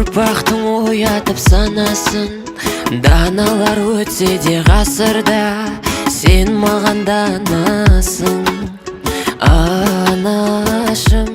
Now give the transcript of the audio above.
Ұрпақтың оятып санасын. Даналар өтсе де ғасырда, сен маған данасың, анашым.